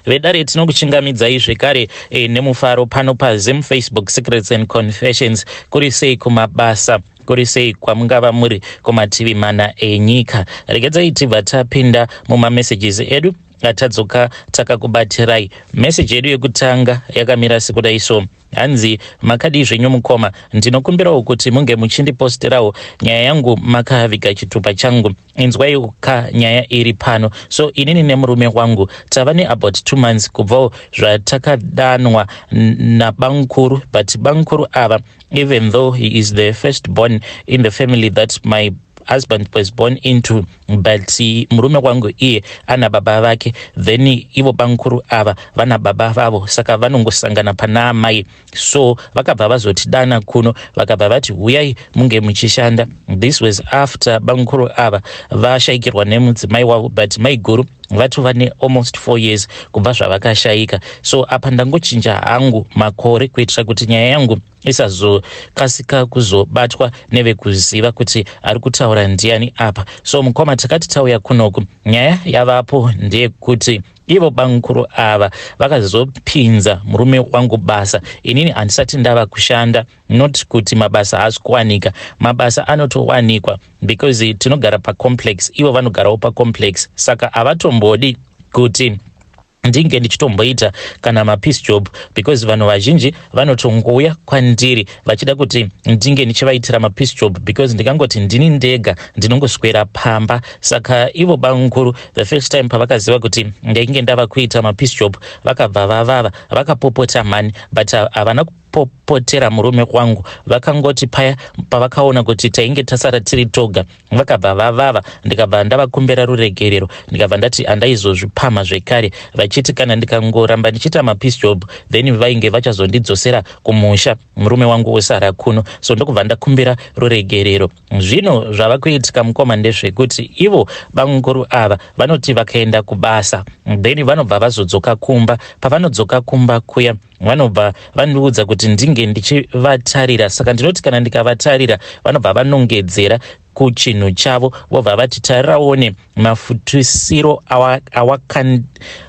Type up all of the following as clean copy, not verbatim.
Vedare, tinokuchingamidzai zvekare nemufaro pano paZim Facebook Secrets and Confessions. Kuri sei kumabasa? Kuri sei kwamungava muri kumativi mana enyika? Regedzai tibva tapinda mumamessages edu atadzoka takakubatirai. Meseji yedu yekutanga yakamira sekudai so. Hanzi, "Makadii zvenyu mukoma? Ndinokumbirawo kuti munge muchindiposterawo nyaya yangu makaviga chitupa changu. Inzwaiwo nyaya iri pano. So inini nemurume wangu tava neabout 2 months kubvawo zvatakadanwa nabankuru, but bankuru ava, even though he is the first born in the family that my husband was born into, but murume wangu iye ana baba vake, then ivo bankuru ava vana baba vavo, saka vanongosangana pana amai. So vakabva vazotidana kuno, vakabva vati huyai munge muchishanda. This was after bankuru ava vashayikirwa nemudzimai wavo, but maiguru vatova nealmost 4 years kubva zvavakashayika. So apa ndangochinja hangu makore kuitira kuti nyaya yangu isazokasika kuzobatwa nevekuziva kuti ari kutaura ndiani apa. So mukoma, takati tauya kunoku, nyaya yavapo ndeyekuti ivo bankuru ava vakazopinza murume wangu basa. Inini handisati ndava kushanda. Not kuti mabasa haasi kuwanika, mabasa anotowanikwa because tinogara pacomplex, ivo vanogarawo pacomplex, saka havatombodi kuti ndinge ndichitomboita kana mapiece job because vanhu vazhinji vanotongouya kwandiri vachida kuti ndinge ndichivaitira mapiece job, because ndikangoti ndini ndega ndinongoswera pamba. Saka ivo bankuru, the first time pavakaziva kuti ndainge ndava kuita mapiece job, vakabva vavava, vakapopota mhani, but havana kupopotera murume wangu. Vakangoti paya pavakaona kuti tainge tasara tiri toga, vakabva vavava. Ndikabva ndavakumbira ruregerero, ndikabva ndati handaizozvipamha zvekare, vachiti kana ndikangoramba ndichiita mapiece job, then vainge vachazondidzosera kumusha, murume wangu wosara kuno. So ndokubva ndakumbira ruregerero. Zvino zvava kuitika, mukoma, ndezvekuti ivo bamukuru ava vanoti vakaenda kubasa, then vanobva vazodzoka kumba. Pavanodzoka kumba kuya, vanobva vandiudza kuti ndinge ndichivatarira. Saka ndinoti kana ndikavatarira, vanobva vanongedzera kuchinhu chavo, vobva vati tariraone mafutisiro awakan.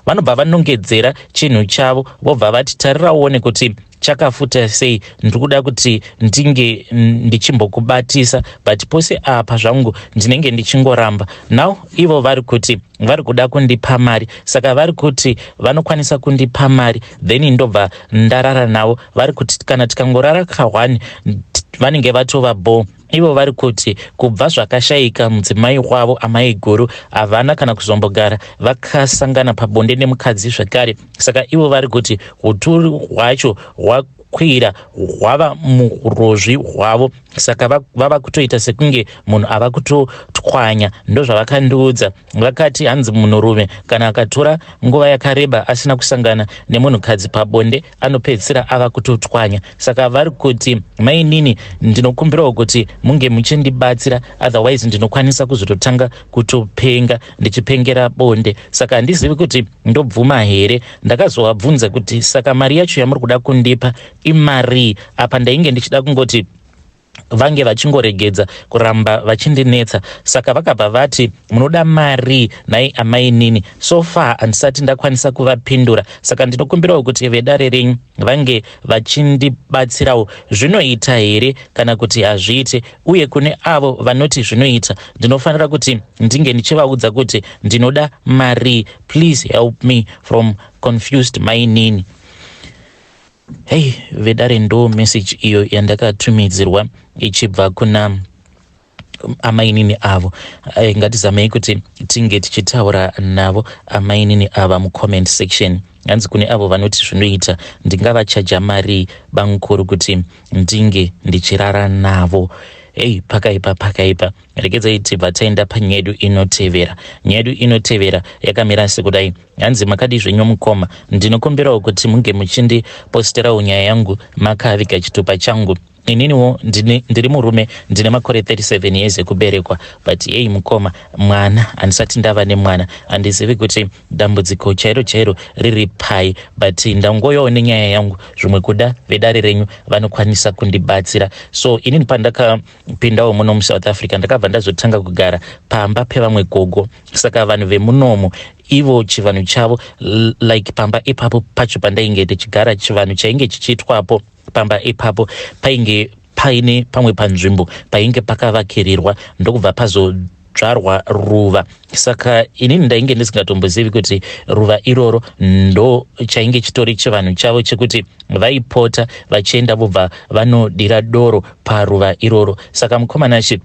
Vanobva vanongedzera chinhu chavo, vobva vati tariraone kuti chakafuta sei, ndiri kuda kuti ndinge ndichimbokubatisa. But pose apa zvangu ndinenge ndichingoramba. Now ivo vari kuti vari kuda kundipa mari, saka vari kuti vanokwanisa kundipa mari, then ndobva ndarara navo. Vari kuti kana tikangorara ka1, vanenge vatova bo. Ivo vari kuti kubva zvakashayika mudzimai wavo amai guru, havana kana kuzombogara vakasangana pabonde nemukadzi zvakare. Saka ivo vari kuti uturu hwacho hwakwira, hwava murozvi hwavo, saka vava kutoita sekunge munhu ava kutotwanya. Ndozvavakandiudza. Vakati hanzi munhurume kana akatora nguva yakareba asina kusangana nemunhukadzi pabonde, anopedzisira ava kutotwanya. Saka vari kuti, mainini, ndinokumbirawo kuti munge muchindibatsira, otherwise ndinokwanisa kuzototanga kutopenga, ndichipengera bonde. Saka handizivi kuti ndobvuma here. Ndakazovabvunza kuti saka mari yacho yamuri kuda kundipa imarii? Apa ndainge ndichida kungoti vange vachingoregedza kuramba vachindinetsa. Saka vakabva vati, munoda mari nhai amainini? So far handisati ndakwanisa kuvapindura, saka ndinokumbirawo kuti vedare renyu vange vachindibatsirawo. Zvinoita here kana kuti hazviite? Uye kune avo vanoti zvinoita, ndinofanira kuti ndinge ndichivaudza kuti ndinoda mari? Please help me from confused mainini." Hei vedare, ndo message iyo yandakatumidzirwa ichibva kuna amainini avo. Ngatizamei kuti tinge tichitaura navo amainini ava mucomment section. Hanzi kune avo vanoti zvinoita, ndingavachaja mari bamukuru kuti ndinge ndichirara navo? Ei, pakaipa, pakaipa. Regedzai tibva taenda panyaya yedu inotevera. Nyaya yedu inotevera yakamira sekudai. Hanzi, "Makadi zvenyu mukoma? Ndinokumbirawo kuti munge muchindiposterawo nyaya yangu makaviga chitupa changu. Ininiwo ndiri murume, ndine makore 37 years ekuberekwa, but yei mukoma, mwana handisati ndava nemwana. Handizivi kuti dambudziko chairo chairo riri pai, but ndangoyawo nenyaya yangu, zvimwe kuda vedare renyu vanokwanisa kundibatsira. So inini pandakapindawo muno muSouth Africa, ndakabva ndazotanga kugara pamba pevamwe gogo. Saka vanhu vemunomo ivo chivanhu chavo, like pamba ipapo pacho pandainge ndichigara, chivanhu chainge chichiitwapo pamba ipapo, painge paine pamwe panzvimbo painge pakavakirirwa, ndokubva pazodzvarwa ruva. Saka inini ndainge ndisingatombozivi kuti ruva iroro ndo chainge chitori chivanhu chavo chekuti vaipota vachienda vobva vanodira doro paruva iroro. Saka mukomanachi,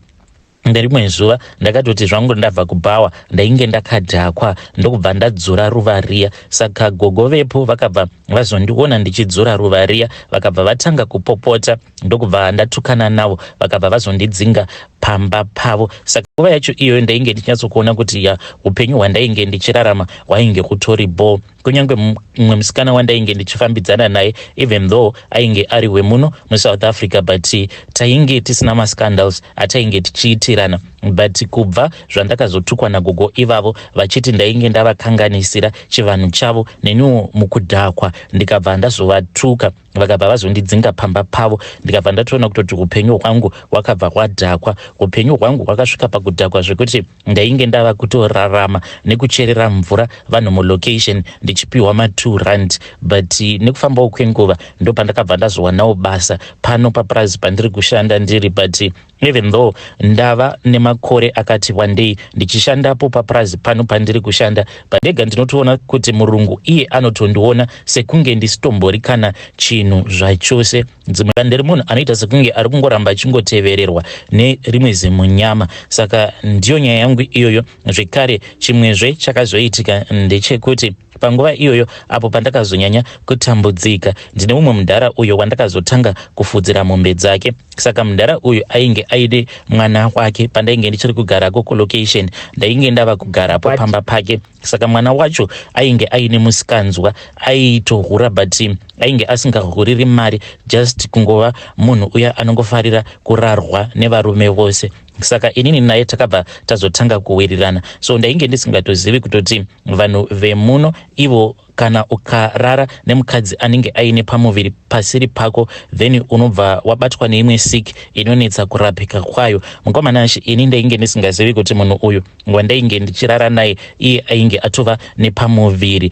nerimwe zuva ndakatoti zvangu ndabva kubhawa, ndainge ndakadhakwa, ndokubva ndadzura ruva riya. Saka gogo vepo vakabva vazondiona ndichidzura ruva riya, vakabva vatanga kupopota, ndokubva ndatukana navo, vakabva vazondidzinga pamba pavo. Saka nguva yacho iyoyo ndainge ndichinyatsokuona kuti ya, upenyu hwandainge ndichirarama hwainge hutori bho. Kunyange mumwe musikana wandainge ndichifambidzana naye, even though ainge ari wemuno muSouth Africa, but tainge tisina mascandals atainge tichiitirana. But kubva zvandakazotukwa nagogo ivavo vachiti ndainge ndavakanganisira chivanhu chavo, neniwo mukudhakwa ndikabva ndazovatuka, vakabva vazondidzinga pamba pavo. Ndikabva ndatoona kutoti upenyu hwangu hwakabva hwadhakwa. Upenyu hwangu hwakasvika pakudhakwa zvekuti ndainge ndava kutorarama nekucherera mvura vanhu mulocation, ndichipiwa ma2 rand. But nekufambawo kwenguva ndo pandakabva ndazowanawo basa pano papurazi pandiri kushanda ndiri. But even though ndava nemakore akati wandei ndichishandapo papurazi pano pandiri kushanda, pandega ndinotoona kuti murungu iye anotondiona sekunge ndisitombori kana chinhu zvachose. Dzimwe ndiri munhu anoita sekunge ari kungoramba achingotevererwa nerimwe zimunyama. Saka ndiyo nyaya yangu iyoyo. Zvekare chimwezve chakazoitika ndechekuti panguva iyoyo apo pandakazonyanya kutambudzika, ndine mumwe mudhara uyo wandakazotanga kufudzira mombe dzake. Saka mudhara uyu ainge aine mwana wake. Pandainge ndichiri kugarako kulocation, ndainge ndava kugarapo pamba pake. Saka mwana wacho ainge aine musikanzwa, aitohura, but ainge asingahuriri mari, just kungova munhu uya anongofarira kurarwa nevarume vose. Saka inini naye takabva tazotanga kuwirirana. So ndainge ndisingatozivi kutoti vanhu vemuno ivo, kana ukarara nemukadzi anenge aine pamuviri pasiri pako, then unobva wabatwa neimwe sick inonetsa kurapika kwayo. Mukomanashi, ini ndainge ndisingazivi kuti munhu uyu wandainge ndichirara naye iye ainge atova nepamuviri,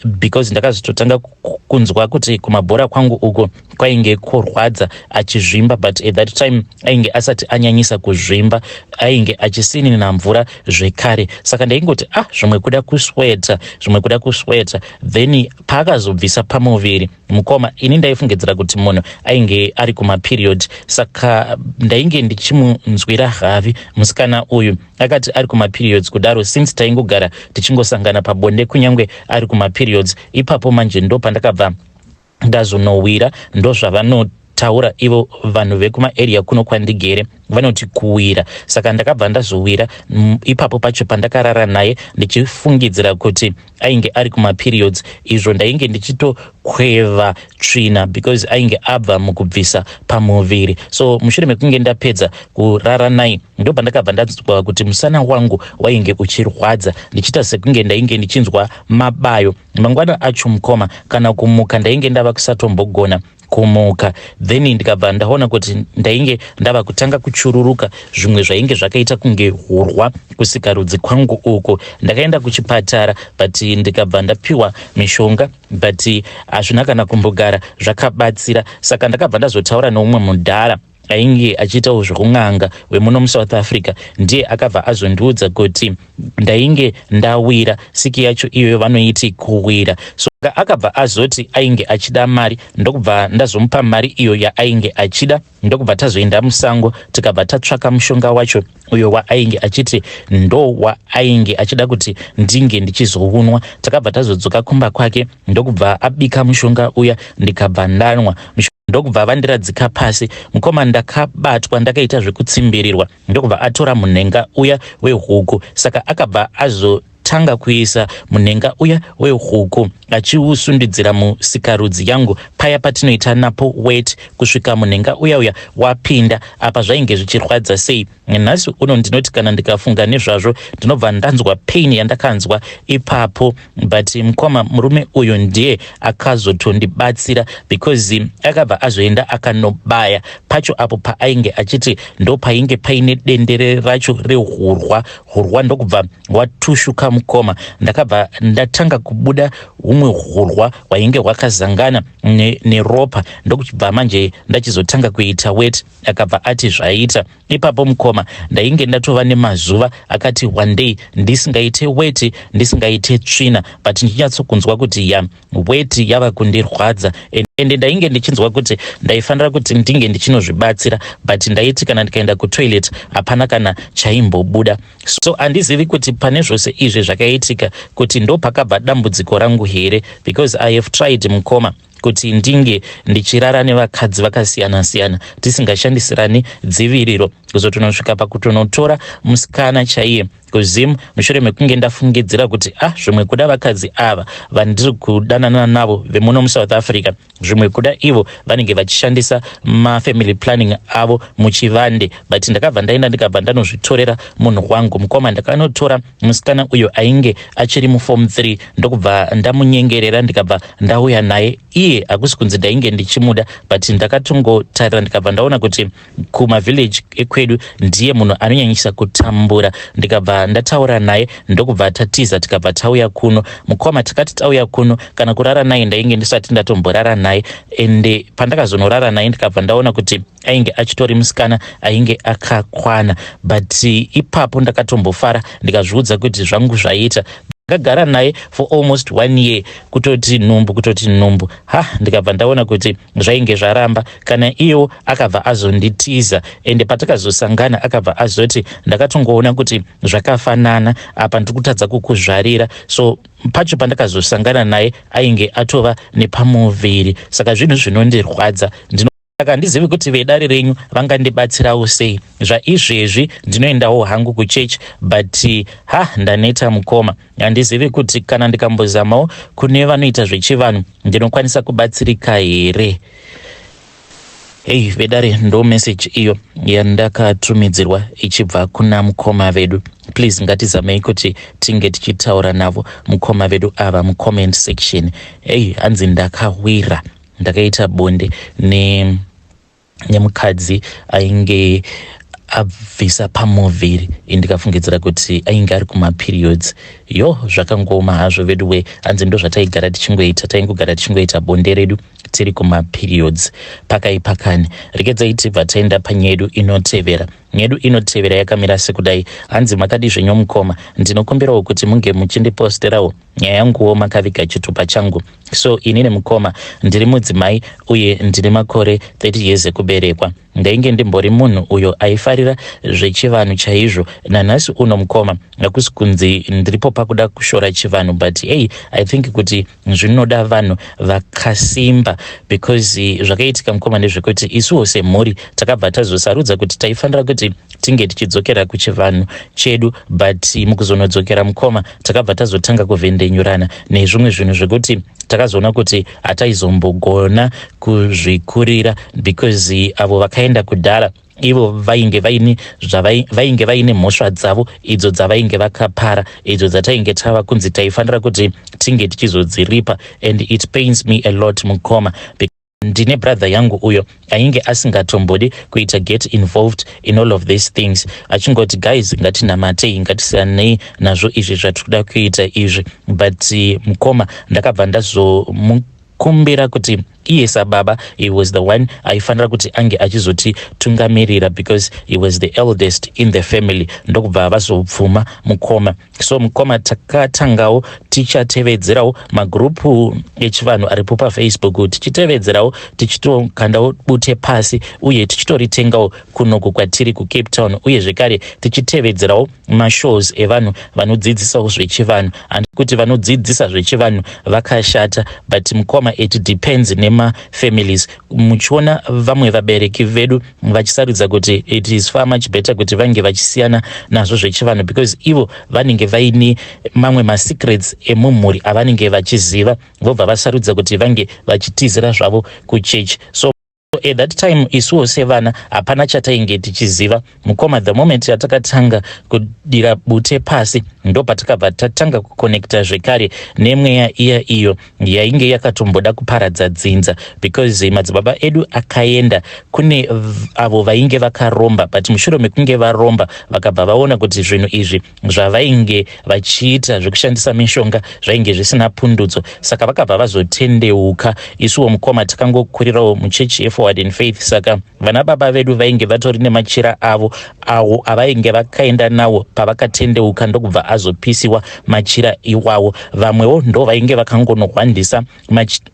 because ndakazototanga kunzwa kuti kumabhora kwangu uko kwainge kurwadza, achizvimba. But at that time ainge asati anyanyisa kuzvimba, ainge achisinina mvura zvekare. Saka ndaingoti, ah, zvimwe kuda kusweta, zvimwe kuda kusweta. Then paakazobvisa pamuviri, mukoma, ini ndaifungidzira kuti munhu ainge ari kumaperiod. Saka ndainge ndichimunzwira havi musikana uyu. Akati ari kumaperiods kudaro, since taingogara tichingosangana pabonde kunyange ari kumaperiods ipapo, manje ndo pandakabva ndazonowira. Ndo zvavanotaura ivo vanhu vekumaarea kuno kwandigere, vanoti kuwira. Saka ndakabva ndazowira ipapo pacho pandakarara naye ndichifungidzira kuti ainge ari kumaperiods, izvo ndainge ndichitokweva tsvina because ainge abva mukubvisa pamuviri. So mushure mekunge ndapedza kurara naye, ndo pandakabva ndanzwa kuti musana wangu wainge uchirwadza, ndichiita sekunge ndainge ndichinzwa mabayo. Mangwana acho, mukoma, kana kumuka ndainge ndava kusatombogona kumuka. Then ndikabva ndaona kuti ndainge ndava kutanga kuchururuka zvimwe zvainge zvakaita kunge hurwa kusikarudzi kwangu uko. Ndakaenda kuchipatara, but ndikabva ndapiwa mishonga, but hazvina kana kumbogara zvakabatsira. Saka ndakabva ndazotaura neumwe mudhara ainge achiitawo zvekun'anga wemuno muSouth Africa. Ndiye akabva azondiudza kuti ndainge ndawira, sick yacho iyoyo vanoiti kuwira. So akabva azoti ainge achida mari, ndokubva ndazomupa mari iyo yaainge achida, ndokubva tazoenda musango, tikabva tatsvaka mushonga wacho uyo waainge achiti ndo waainge achida kuti ndinge ndichizounwa. Takabva tazodzoka kumba kwake, ndokubva abika mushonga uya, ndikabva ndanwa, ndokubva vandiradzika pasi. Mukoma, ndakabatwa ndakaita zvekutsimbirirwa, ndokubva atora munhenga uya wehuku. Saka akabva azo Akazotanga kuisa munhenga uya wehuku achiusundidzira musikarudzi yangu paya patinoita napo wet, kusvika munhenga uya uya wapinda. Apa zvainge zvichirwadza sei. Nhasi uno ndinoti kana ndikafunga nezvazvo, ndinobva ndanzwa pain yandakanzwa ipapo. But mukoma, murume uyu ndiye akazotondibatsira, because akabva azoenda akanobaya pacho apo paainge achiti ndo painge paine dendere racho rehurwa hurwa, ndokubva watushuka. Mukoma, ndakabva ndatanga kubuda humwe hurwa hwainge hwakazangana neropa, ndokubva manje ndachizotanga kuita wet. Akabva ati zvaita. Ipapo mukoma, ndainge ndatova nemazuva akati one day ndisingaite weti, ndisingaite tsvina, but ndichinyatsokunzwa kuti ya, weti yava kundirwadza. Ende ndainge ndichinzwa kuti ndaifanira kuti ndinge ndichinozvibatsira, but ndaiti kana ndikaenda kutoilet hapana kana chaimbobuda. So handizivi kuti pane zvose izvi zvakaitika kuti ndo pakabva dambudziko rangu here, because I have tried, mukoma, kuti ndinge ndichirara nevakadzi vakasiyana-siyana tisingashandisirani dziviriro, kuzotonosvika pakutonotora musikana chaiye kuZim, mushure mekunge ndafungidzira kuti, ah, zvimwe kuda vakadzi ava vandiri kudanana navo vemuno muSouth Africa, zvimwe kuda ivo vanenge vachishandisa mafamily planning avo muchivande. But ndakabva ndaenda, ndikabva ndanozvitorera munhu wangu. Mukoma, ndakanotora musikana uyo ainge achiri muform 3, ndokubva ndamunyengerera, ndikabva ndauya naye iye. Hakusi kunzi ndainge ndichimuda, but ndakatongotarira, ndikabva ndaona kuti kumavillage ekwedu ndiye munhu anonyanyisa kutambura. Ndikabva ndataura naye, ndokubva tatiza, tikabva tauya kuno. Mukoma, takati tauya kuno, kana kurara naye ndainge ndisati ndatomborara naye. Ende pandakazonorara naye, ndikabva ndaona kuti ainge achitori musikana ainge akakwana. But ipapo ndakatombofara, ndikazviudza kuti zvangu zvaita. Ndakagara naye for almost one year, kutoti nhumbu, kutoti nhumbu, ha, ndikabva ndaona kuti zvainge zvaramba. Kana iyewo akabva azonditiza. Ende patakazosangana, akabva azoti, "Ndakatongoona kuti zvakafanana apa, ndiri kutadza kukuzvarira." So pacho pandakazosangana naye ainge atova nepamuviri. Saka zvinhu zvinondirwadza. Saka handizivi kuti vedare renyu vangandibatsirawo sei. Zvaizvezvi ndinoendawo hangu kuchechi, but ha, ndaneta mukoma. Handizivi kuti kana ndikambozamawo kune vanoita zvechivanhu ndinokwanisa kubatsirika here. Hei vedare, ndo message iyo yandakatumidzirwa ichibva kuna mukoma vedu. Please, ngatizamei kuti tinge tichitaura navo mukoma vedu ava mucomment section. Hei, hanzi ndakawira, ndakaita bonde nemukadzi ainge abvisa pamuviri, ndikafungidzira kuti ainge ari kumaperiods. Yo, zvakangoma hazvo vedu we. Hanzi ndo zvataigara tichingoita, taingogara tichingoita bonde redu tiri kumaperiods. Pakaipakani. Regedzai tibva taenda panyedu inotevera. Nyedu inotevera yakamira sekudai. Hanzi, "Makadi zvenyu mukoma? Ndinokumbirawo kuti munge muchindiposterawo nyaya yanguwo makaviga chitupa changu. So inini mukoma, ndiri mudzimai uye ndine makore 30 years ekuberekwa. Ndainge ndimbori munhu uyo aifarira zvechivanhu chaizvo. Nanhasi uno mukoma, hakusi kunzi ndiripo pakuda kushora chivanhu, but hey, I think kuti zvinoda vanhu vakasimba, because zvakaitika mukoma ndezvekuti isuwo semhuri takabva tazosarudza kuti taifanira kuti tinge tichidzokera kuchivanhu chedu. But mukuzonodzokera mukoma, takabva tazotanga kuvhendenyurana nezvimwe zvinhu zvekuti takazoona kuti hataizombogona kuzvikurira, because avo vakaenda kudhara ivo vainge vaine mhosva dzavo idzo dzavainge vakapara, idzo dzatainge tava kunzi taifanira kuti tinge tichizodziripa. And it pains me a lot mukoma. Ndine brother yangu uyo ainge asingatombodi kuita get involved in all of these things, achingoti, 'Guys, ngatinamatei, ngatisiyanei nazvo izvi zvatiri kuda kuita izvi.' But mukoma, ndakabva ndazomukumbira kuti iye sababa, he was the one aifanira kuti ange achizotitungamirira, because he was the eldest in the family. Ndokubva vazobvuma mukoma. So mukoma, takatangawo tichatevedzerawo magurupu echivanhu aripo paFacebook, tichitevedzerawo, tichitokandawo bute pasi, uye tichitoritengawo kunoku kwatiri kuCape Town, uye zvekare tichitevedzerawo mashows evanhu vanodzidzisawo zvechivanhu. Handikuti vanodzidzisa zvechivanhu vakashata, but mukoma, it depends. nemafamilies, muchiona vamwe vabereki vedu vachisarudza kuti it is far much better kuti vange vachisiyana nazvo zvechivanhu, because ivo vanenge vaine mamwe masecrets emumhuri avanenge vachiziva, vobva vasarudza kuti vange vachitizira zvavo kuchechi. So at that time isuwo sevana hapana chatainge tichiziva, mukoma. The moment yatakatanga kudira bute pasi, ndo patakabva tatanga kuconnecta zvekare nemweya iya iyo yainge yakatomboda kuparadza dzinza, because madzibaba edu akaenda kune avo vainge vakaromba, but mushure mekunge varomba vakabva vaona kuti zvinhu izvi zvavainge vachiita zvekushandisa mishonga zvainge zvisina pundutso, saka vakabva vazotendeuka. Isuwo, mukoma, takangokurirawo muchechi yeForward in Faith, saka vana baba vedu vainge vatori nemachira avo awo avainge vakaenda nawo pavakatendeuka, ndokubva azopisiwa machira iwawo. Vamwewo ndo vainge vakangonohwandisa,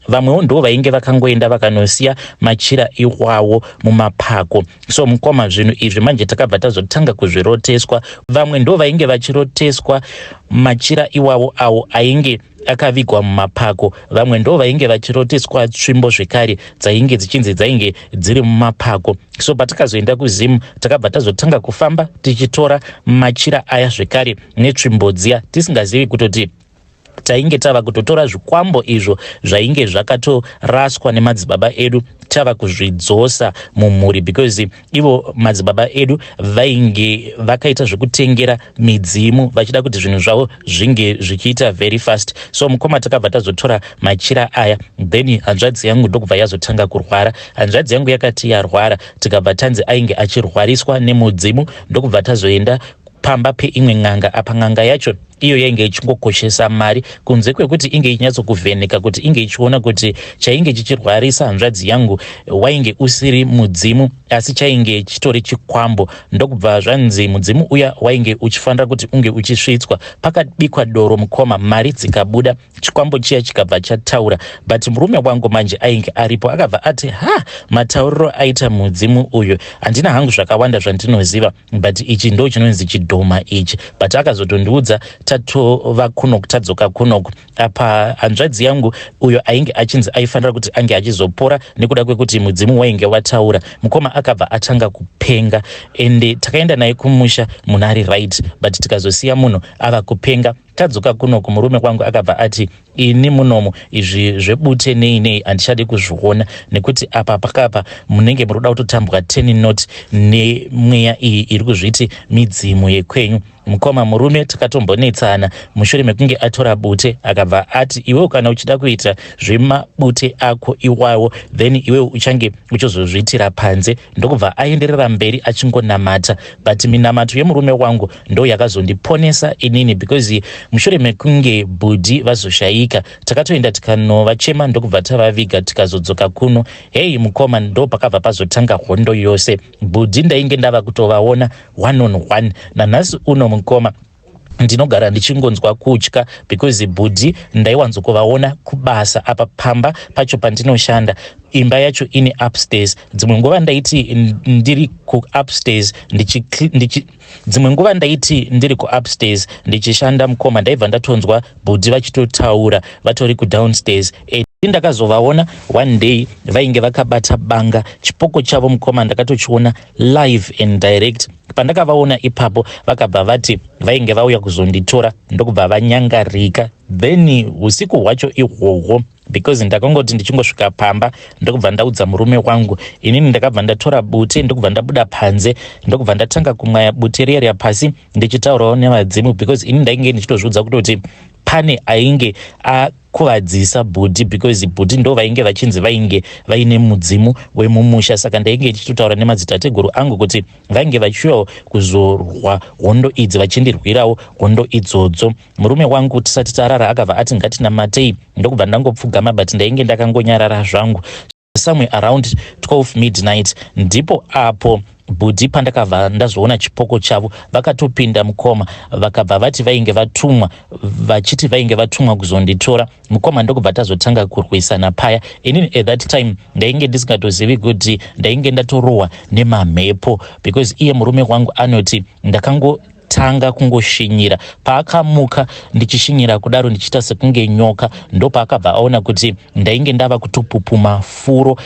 vamwewo ndo vainge vakangoenda vakanosiya machira iwawo mumapako. So mukoma, zvinhu izvi manje takabva tazotanga kuzviroteswa. Vamwe ndo vainge vachiroteswa machira iwawo awo ainge akavigwa mumapako, vamwe ndo vainge vachiroteswa tsvimbo zvekare dzainge dzichinzi dzainge dziri mumapako. So patakazoenda kuZimu, takabva tazotanga kufamba tichitora machira aya zvekare netsvimbo dziya, tisingazivi kutoti tainge tava kutotora zvikwambo izvo zvainge zvakatoraswa nemadzibaba edu, tava kuzvidzosa mumhuri, because ivo madzibaba edu vainge vakaita zvekutengera midzimu vachida kuti zvinhu zvavo zvinge zvichiita very fast. So mukoma, takabva tazotora machira aya, then hanzvadzi yangu ndokubva yazotanga kurwara. Hanzvadzi yangu yakati yarwara, tikabva tanzi ainge achirwariswa nemudzimu, ndokubva tazoenda pamba peimwe n'anga. Apa n'anga yacho iyo yainge ichingokoshesa mari, kunze kwekuti inge ichinyatsokuvheneka kuti inge ichiona kuti chainge chichirwarisa hanzvadzi yangu wainge usiri mudzimu, asi chainge chitori chikwambo. Ndokubva zvanzi mudzimu uya wainge uchifanira kuti unge uchisvitswa. Pakabikwa doro, mukoma, mari dzikabuda, chikwambo chiya chikabva chataura. But murume wangu manje ainge aripo, akabva ati, "Ha, matauriro aita mudzimu uyu, handina hangu zvakawanda zvandinoziva, but ichi ndo chinonzi chidhoma ichi." But akazotondiudza tatova kunoku, tadzoka kunoku. Apa hanzvadzi yangu uyo ainge achinzi aifanira kuti ange achizopora nekuda kwekuti mudzimu wainge wataura, mukoma, akabva atanga kupenga. Ende takaenda naye kumusha munhu ari right, but tikazosiya munhu ava kupenga. Tadzoka kunoku, murume wangu akabva ati, "Ini munomu izvi zvebute nei nei handichadi kuzviona, nekuti apa pakapa munenge muri kuda kutotambwa 10 not nemweya iyi iri kuzviti midzimu yekwenyu." Mukoma, murume takatombonetsana mushure mekunge atora bute. Akabva ati, "Iwewo kana uchida kuita zvemabute ako iwawo, then iwewo uchange uchizozviitira panze." Ndokubva aenderera mberi achingonamata, but minamato yemurume wangu ndo yakazondiponesa inini, because mushure mekunge bhudhi vazoshayika, takatoenda tikanovachema, ndokubva tavaviga, tikazodzoka kuno. Hei mukoma, ndo pakabva pazotanga hondo yose. Bhudhi ndainge ndava kutovaona one on one. Nanhasi uno, mukoma, ndinogara ndichingonzwa kutya, because bhudhi ndaiwanzokuvaona kubasa. Apa pamba pacho pandinoshanda, imba yacho ine upstairs. Dzimwe nguva ndaiti ndiri kuupstairs ndichi, ndichi, dzimwe nguva ndaiti ndiri kuupstairs ndichishanda, mukoma, ndaibva ndatonzwa bhudhi vachitotaura vatori kudownstairs. Ndakazovaona one day vainge vakabata banga, chipoko chavo, mukoma, ndakatochiona live and direct. Pandakavaona ipapo, vakabva vati vainge vauya kuzonditora, ndokubva vanyangarika. Then usiku hwacho ihwohwo, because ndakangoti ndichingosvika pamba, ndokubva ndaudza murume wangu, inini ndakabva ndatora bute, ndokubva ndabuda panze, ndokubva ndatanga kumwaya bute riya riya pasi, ndichitaurawo nevadzimu, because ini ndainge ndichitozviudza kutoti pane ainge akuvadzisa bhudhi, because bhudhi ndo vainge vachinzi vainge vaine mudzimu wemumusha. Saka ndainge ndichitotaura nemadzitateguru angu kuti vainge vachiuyawo kuzorwa hondo idzi, vachindirwirawo hondo idzodzo. Murume wangu tisati tarara akabva ati, "Ngatinamatei." Ndokubva ndangopfugama, but ndainge ndakangonyarara zvangu. Somewhere around 12 midnight ndipo apo bhudhi pandakabva ndazoona chipoko chavo. Vakatopinda, mukoma, vakabva vati vainge vatumwa, vachiti vainge vatumwa kuzonditora, mukoma. Ndokubva tazotanga kurwisana paya. Inini at that time ndainge ndisingatozivi kuti ndainge ndatorohwa nemamhepo, because iye murume wangu anoti ndakango Ndakatanga kungoshinyira. Paakamuka ndichishinyira kudaro ndichiita sekunge nyoka, ndopaakabva aona kuti ndainge ndava kutopupuma furo.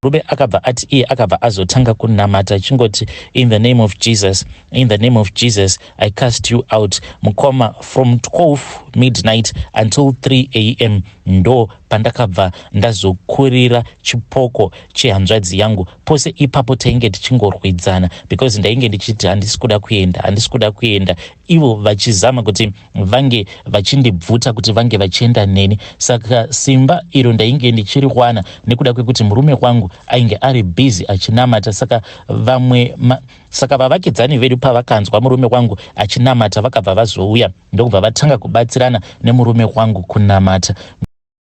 Murume akabva ati iye akabva azotanga kunamata achingoti, "In the name of Jesus, in the name of Jesus, I cast you out." Mukoma, from 12 midnight until 3 a.m. ndo pandakabva ndazokurira chipoko chehanzvadzi yangu. Pose ipapo tainge tichingorwidzana because ndainge ndichiti handisi kuda kuenda, handisi kuda kuenda, ivo vachizama kuti vange vachindibvuta kuti vange vachienda neni. Saka simba iro ndainge ndichiriwana nekuda kwekuti murume wangu ainge ari busy achinamata. Saka vamwe saka vavakidzani vedu pavakanzwa murume wangu achinamata, vakabva vazouya ndokubva vatanga kubatsirana nemurume wangu kunamata.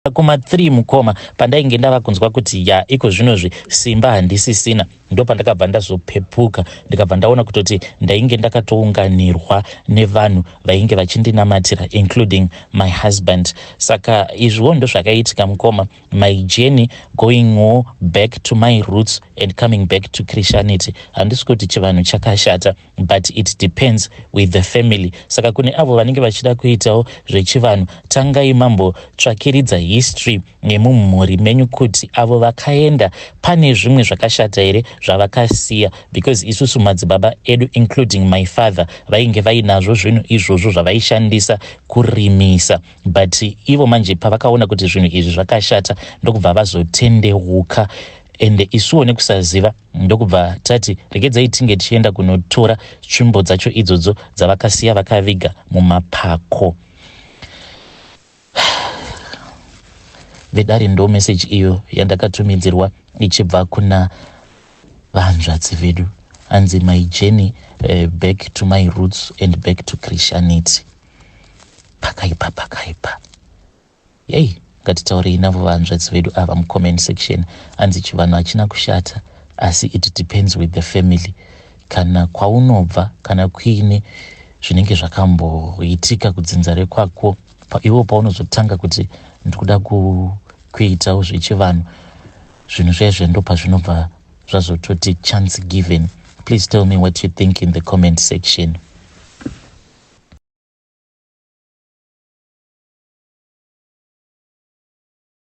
Kuma3, mukoma, pandainge ndava kunzwa kuti ya, iko zvinozvi simba handisisina, ndo pandakabva ndazopepuka, ndikabva ndaona kutoti ndainge ndakatounganirwa nevanhu vainge vachindinamatira, including my husband. Saka izviwo ndo zvakaitika, mukoma. My journey going back to my roots and coming back to Christianity. Handisi kuti chivanhu chakashata, but it depends with the family. Saka kune avo vanenge vachida kuitawo zvechivanhu, tangai mambotsvakiridza history yemumhuri menyu kuti avo vakaenda pane zvimwe zvakashata here zvavakasiya, because isusu madzibaba edu, including my father, vainge vainazvo zvinhu izvozvo zvavaishandisa kurimisa. But ivo manje pavakaona kuti zvinhu izvi zvakashata, ndokubva vazotendeuka. Ende isuwo nekusaziva ndokubva tati regedzai tinge tichienda kunotora tsvimbo dzacho idzodzo dzavakasiya vakaviga mumapako. Vedare, ndo meseji iyo yandakatumidzirwa ichibva kuna vahanzvadzi vedu. Hanzi, "My journey back to my roots and back to Christianity." Pakaipa, pakaipa. Yei, ngatitaurei navo vahanzvadzi vedu ava mucomment section. Hanzi chivanhu hachina kushata, asi it depends with the family, kana kwaunobva, kana kuine zvinenge zvakamboitika kudzinza rekwako. Iwo paunozotanga kuti ndikuda kuitawo zvechivanhu, zvinhu zvaizvo ndo pazvinobva zvazototi chance given. Please tell me what you think in the comment section.